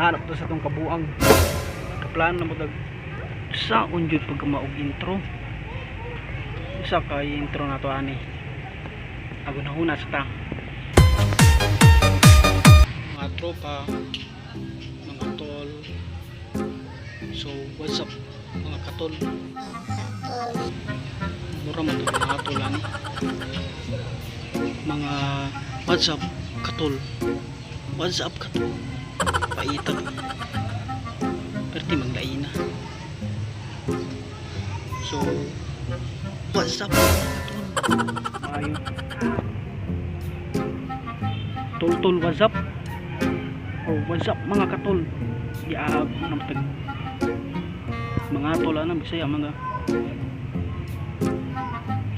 Naghanap to sa tong kabuang. Kaplano na mo tag saon jud pagkamaog intro. Usa kay intro na to ani. Agon huna sa ta. Mga tropa, mga tol. So, what's up, mga katol? Mura man to mga tol ani. Mga what's up, katol? What's up, katol? Paita. Perti maglaina. So, what's up, katol? Maayo. Tol tol, what's up? Or what's up, mga katol? Giahag na tag mga tol ana, Bisaya mga.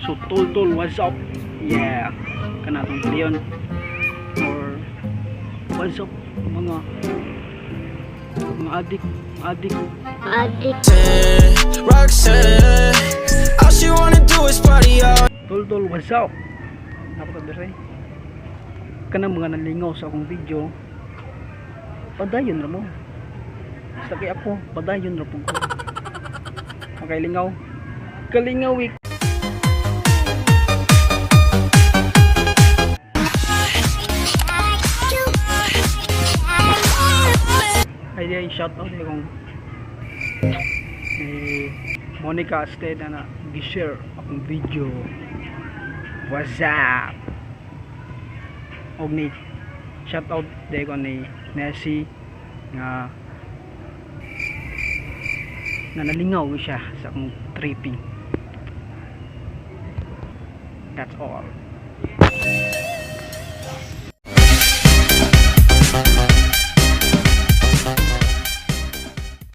So tol tol, what's up? Yeah. Kana tong leon or what's up, mga adik adik. Adik. Roxanne, all she wanna do is party all Tol tol, what's up? Napaka dire. Kanang mga nalingaw sa akong video. Padayon ra mo. Basta kay ako, padayon ra pud ko. Makailingaw. Kalingaw eh. Ay di shout out kong ni Monica Asted na gi-share akong video. What's up? Og ni shout out day ko ni Nessie nga nga nalingaw siya sa akong tripping. That's all.